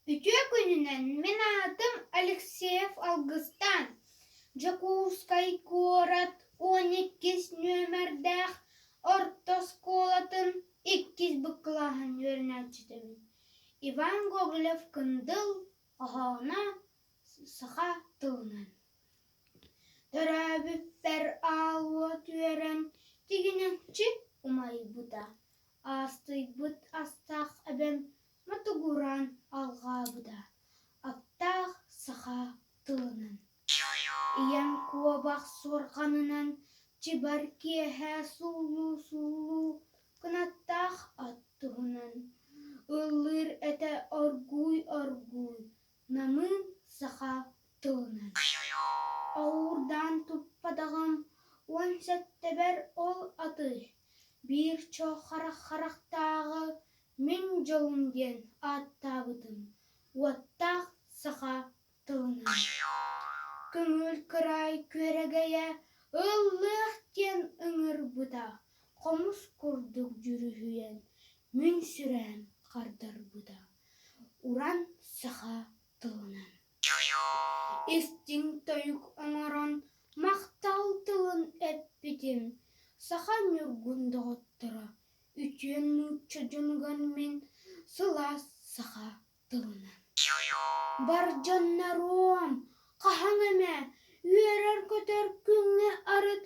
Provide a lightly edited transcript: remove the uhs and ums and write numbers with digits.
Үтүө күнүнэн, мин аатым Алексеев Алгыстаан. Дьокуускай куорат 12 нүөмэрдээх орто оскуолатын иккис Б кылааһын үөрэнээччитэбин. Иван Гоголев-Кындыл хоһооно саха тылынан. Төрөөбүппэр аал уот үөрэн тигинэччи умайбыта, аастыйбыт астаах эбэм мотугураан алҕаабыта, аптаах саха тылынан. Ийэм куобах суорҕанынан чыбар киэһэ суулуу-суулуу кынаттаах ат туһунан ыллыыр этэ оргууй-оргууй намыын саха тылынан. Оҕуурдаан туппатаҕым 17-бэр ол аты биир чох харах харахтааҕы мин дьолум диэн ааттаабытым уоттаах саха тылынан. Көҥүл кыраай күөрэгэйэ ыллыах диэн ыҥырбыта, хомус курдук дьүрүһүйэн, мин сүрээн хардарбыта, уран саха тылынан. Истиҥ тойук оҥорон махтал тылын эппитим, саха ньургун доҕотторо, үтүө нуучча дьонугар мин сылаас саха тылынан. Бар дьонноруом, хаһан эмэ үөрэр-көтөр күҥҥэ арыт.